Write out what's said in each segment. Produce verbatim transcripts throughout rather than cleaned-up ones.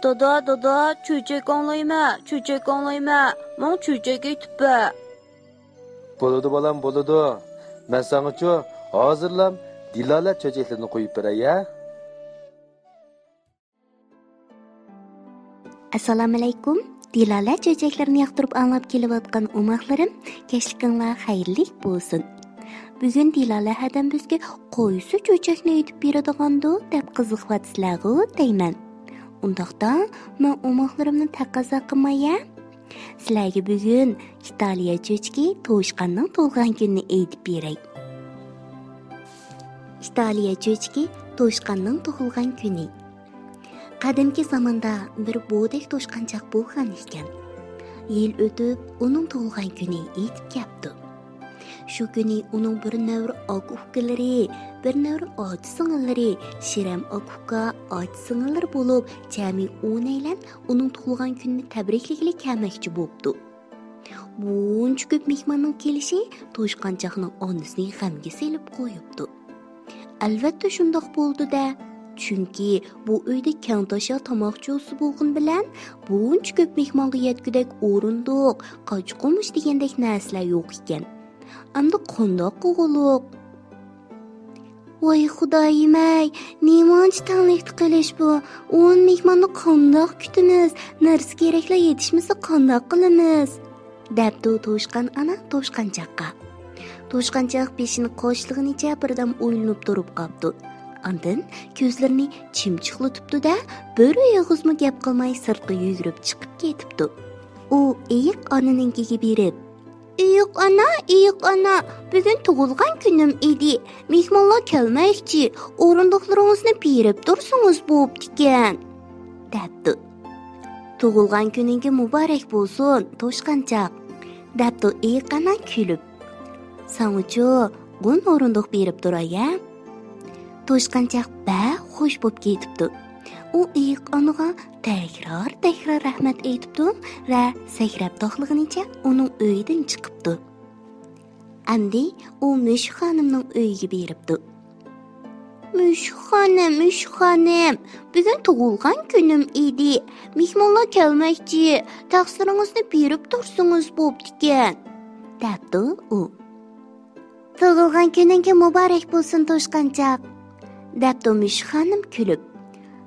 دادا، دادا، چۆچەك ئاڭلايمەن، چۆچەك ئاڭلايمەن، ماڭا چۆچەك ئېيتىپ بەر. بولىدۇ بالام، بولىدۇ. مەن ساڭىچۇ ھازىرلام دىلالە چۆچەكلىرىنى قويۇپ بېرەي ھە. ئەسسالامۇئەلەيكۇم. دىلالە چۆچەكلىرىنى ياقتۇرۇپ ئاڭلاپ كېلىۋاتقان ئوماقلىرىم، كەچلىكىڭلار خەيرلىك بولسۇن. بۈگۈن دىلالە ھەدەم بىزگە قايسى چۆچەكنى ئېيتىپ بېرىدىغاندۇ دەپ قىزىقىۋاتىسىلەرغۇ دەيمەن. ئۇنداقتا مەن ئوماقلىرىمنى تەقەززا قىلماي ھە؟ سىلەرگە بۈگۈن ئىتالىيە چۆچىكى توشقاننىڭ تۇغۇلغان كۈنىنى ئېيتىپ بېرەي. ئىتالىيە چۆچىكى توشقاننىڭ تۇغۇلغان كۈنى. قەدىمكى زاماندا بىر بودەك توشقانچاق بولغان ئىكەن. يىل ئۆتۈپ، ئۇنىڭ تۇغۇلغان كۈنى يېتىپ كەپتۇ. شۇ كۈنى ئۇنىڭ بىر نەۋرە ئاكا-ئۇكىلىرى، بىر نەۋرە ئاچا-سىڭىللىرى، شىرەم ئاكا-ئۇكا، ئاچا-سىڭىللىرى بولۇپ، جەمئىي ئونەيلەن ئۇنىڭ تۇغۇلغان كۈنىنى تەبرىكلىگىلى كەلمەكچى بوپتۇ. بۇنچە كۆپ مېھماننىڭ كېلىشى توشقانچاقنىڭ ئانىسىنى غەمگە سېلىپ قويۇپتۇ. ئەلۋەتتە شۇنداق بولدى-دە. چۈنكى بۇ ئۆيدە كەڭ تاشا تاماقچۇسى بولغىنى بىلەن بۇنچە كۆپ مېھمانغا يەتكۈدەك ئورۇندۇق، قاچا-قومۇچ دېگەندەك نەرسىلەر يوق ئىكەن. ئەمدى قانداق قىلغۇلۇق؟ ۋاي خۇدايىم-ئەي، نېمانچە تەڭلىكتە قىلىش بۇ؟ ئون مېھماننى قانداق كۈتىمىز؟ نەرسە-كېرەكلەر يېتىشمىسە قانداق قىلىمىز؟ دەپتۇ توشقان ئانا توشقانچاققا. توشقانچاق بېشىنى قاشلىغىنىچە بىردەم ئويلىنىپ تۇرۇپ قاپتۇ. ئاندىن كۆزلىرىنى چىمچىقلىتىپتۇ-دە، بىر ئېغىزمۇ گەپ قىلماي سىرتقا يۈگۈرۈپ چىقىپ كېتىپتۇ. ئۇ ئېيىق ئانىنىڭكىگە بېرىپ، «ئېيىق ئانا، ئېيىق ئانا، بۈگۈن تۇغۇلغان كۈنۈم ئىدى. مېھمانلار كەلمەكچى، ئورۇندۇقلىرىڭىزنى بېرىپ تۇرسىڭىز بوپتىكەن» دەپتۇ. «تۇغۇلغان كۈنۈڭگە مۇبارەك بولسۇن، توشقانچاق» دەپتۇ ئېيىق ئانا كۈلۈپ. «ساڭىچۇ ئون ئورۇندۇق بېرىپ تۇراي ھە؟» توشقانچاق بەك خۇش بوپ كېتىپتۇ. ئۇ ئېيىق ئانىغا تەكرار-تەكرار رەھمەت ئېيتىپتۇ ۋە سەكرەپ تاقلىغىنىچە ئۇنىڭ ئۆيىدىن چىقىپتۇ. ئەمدى ئۇ مۈشۈك خانىمنىڭ ئۆيىگە بېرىپتۇ. «مۈشۈك خانىم، مۈشۈك خانىم، بۈگۈن تۇغۇلغان كۈنۈم ئىدى. مېھمانلار كەلمەكچى، تەخسىرىڭىزنى بېرىپ تۇرسىڭىز بوپتىكەن» دەپتۇ ئۇ. «تۇغۇلغان كۈنۈڭگە مۇبارەك بولسۇن، توشقانچاق» دەپتۇ مۈشۈك خانىم كۈلۈپ.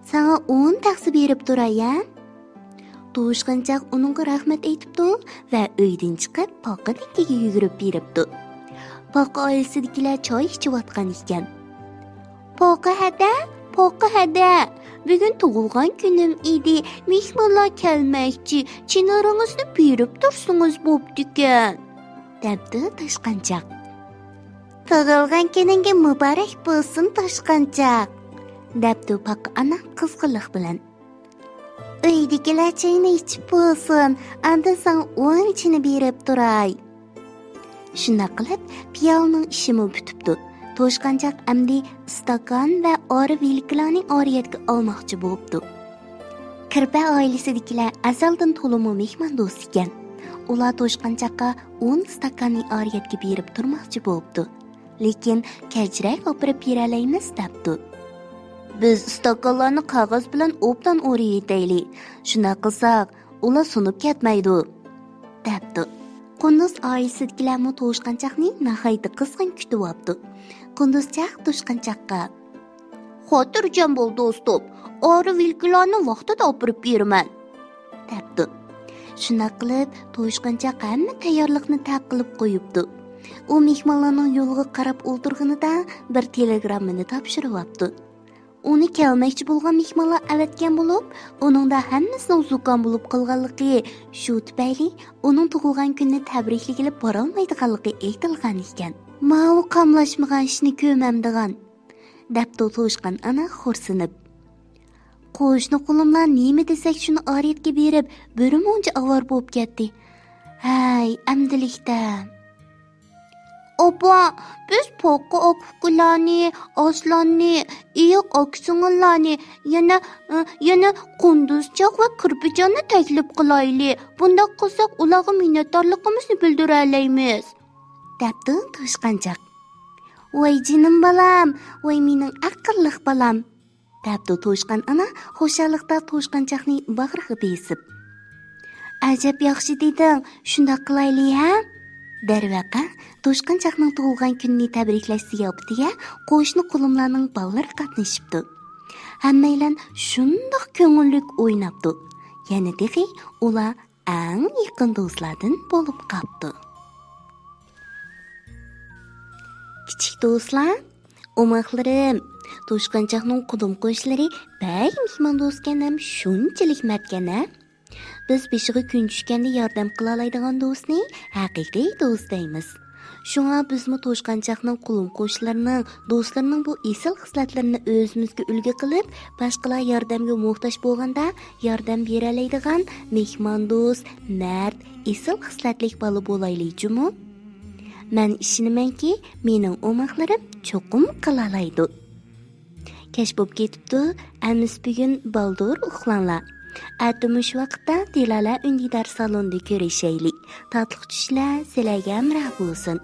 «ساڭا ئون تەخسە بېرىپ تۇراي ھە؟» توشقانچاق ئۇنىڭغا رەھمەت ئېيتىپتۇ ۋە ئۆيدىن چىقىپ پاقىنىڭكىگە يۈگۈرۈپ بېرىپتۇ. پاقا ئائىلىسىدىكىلەر چاي ئىچىۋاتقان ئىكەن. «پاقا ھەدە، پاقا ھەدە، بۈگۈن تۇغۇلغان كۈنۈم ئىدى، مېھمانلار كەلمەكچى، چىنىرىڭىزنى بېرىپ تۇرسىڭىز بوپتىكەن» دەپتۇ توشقانچاق. «تۇغۇلغان كۈنۈڭگە مۇبارەك بولسۇن، توشقانچاق» دەپتۇ پاقا ئانا قىزغىنلىق بىلەن. «ئۆيدىكىلەر چاينى ئىچىپ بولسۇن، ئاندىن ساڭا ئون چىنە بېرىپ تۇراي.» شۇنداق قىلىپ، پىيالىنىڭ ئىشىمۇ پۈتۈپتۇ. توشقانچاق ئەمدى ئىستاكان ۋە ئارا ۋىلكىلارنى ئارىيەتكە ئالماقچى بوپتۇ. كىرپە ئائىلىسىدىكىلەر ئەزەلدىن تولىمۇ مېھماندوست ئىكەن. ئۇلار توشقانچاققا ئون ئىستاكاننى ئارىيەتكە بېرىپ تۇرماقچى بوپتۇ. لېكىن كەچرەك ئاپىرىپ بېرەلەيمىز دەپتۇ. «بىز ئىستاكانلارنى قەغەز بىلەن ئوبدان ئورىيىتەيلى. شۇنداق قىلساق، ئۇلار سۇنۇپ كەتمەيدۇ» دەپتۇ. قۇندۇز ئائىلىسىدىكىلەرمۇ توشقانچاقنى ناھايىتى قىزغىن كۈتۈۋاپتۇ. قۇندۇزچاق توشقانچاققا: «خاتىرجەم بول، دوستۇم. ئارا ۋىلكىلارنى ۋاقتىدا ئاپىرىپ بېرىمەن» دەپتۇ. شۇنداق قىلىپ، توشقانچاق ھەممە تەييارلىقنى تەق قىلىپ قويۇپتۇ. ئۇ مېھمانلارنىڭ يولغا قاراپ ئولتۇرغىنىدا بىر تېلېگراممىنى تاپشۇرۇۋاپتۇ. ئۇنى كەلمەكچى بولغان مېھمانلار ئەۋەتكەن بولۇپ، ئۇنىڭدا ھەممىسىنىڭ زۇكام بولۇپ قالغانلىقى، شۇ تۈپەيلى ئۇنىڭ تۇغۇلغان كۈنىنى تەبرىكلىگىلى بارالمايدىغانلىقى ئېيتىلغان ئىكەن. «ماۋۇ قاملاشمىغان ئىشنى كۆرمەمدىغان» دەپتۇ توشقان ئانا خورسىنىپ. قوشنا قولۇملار نېمە دېسەك شۇنى ئارىيەتكە بېرىپ، بىر مۇنچە ئاۋارە بولۇپ كەتتى. ھەي، ئەمدىلىكتە. ئاپا، بىز پاقا ئاكا-ئۇكىلارنى، ئاسلاننى، ئېيىق ئاكا-سىڭىللارنى، يەنە، يەنە قۇندۇزچاق ۋە كىرپىجاننى تەكلىپ قىلايلى. بۇنداق قىلساق، ئۇلارغا مىننەتدارلىقىمىزنى بىلدۈرەلەيمىز دەپتۇ توشقانچاق. ۋاي جېنىم بالام، ۋاي مېنىڭ ئەقىللىق بالام دەپتۇ توشقان ئانا خۇشاللىقتا توشقانچاقنى باغرىغا بېسىپ. ئەجەب ياخشى دېدىڭ، شۇنداق قىلايلى ھە؟ دەرۋەقە، توشقانچاقنىڭ تۇغۇلغان كۈنىنى تەبرىكلەش زىياپىتىگە قوشنا قولۇملارنىڭ بالىلىرى قاتنىشىپتۇ. ھەممەيلەن شۇنداق كۆڭۈللۈك ئويناپتۇ. يەنە تېخى ئۇلار ئەڭ يېقىن دوستلاردىن بولۇپ قاپتۇ. كىچىك دوستلار، ئوماقلىرىم، توشقانچاقنىڭ قولۇم قوشلىرى بەك مېھماندوستكەن ھەم شۇنچىلىك مەردكەن ھە؟ بىز بېشىغا كۈن چۈشكەندە ياردەم قىلالايدىغان دوستنى ھەقىقىي دوست دەيمىز. شۇڭا بىزمۇ توشقانچاقنىڭ قولۇم قوشلىرىنىڭ، دوستلىرىنىڭ بۇ ئېسىل خىسلەتلىرىنى ئۆزىمىزگە ئۈلگە قىلىپ، باشقىلار ياردەمگە موھتاج بولغاندا ياردەم بېرەلەيدىغان مېھماندوست، مەرد، ئېسىل خىسلەتلىك بالا بولايلى جۇمۇ. مەن ئىشىنىمەنكى، مېنىڭ ئوماقلىرىم چوقۇم قىلالايدۇ. كەچ بوپ كېتىپتۇ، ئەمىسە بۈگۈن بالدۇر ئۇخلاڭلار. ئەتە مۇشۇ ۋاقىتتا دىلالە ئۈندىدار سالوندا كۆرۈشەيلى. تاتلىق چۈشلەر سىلەرگە ھەمراھ بولسۇن.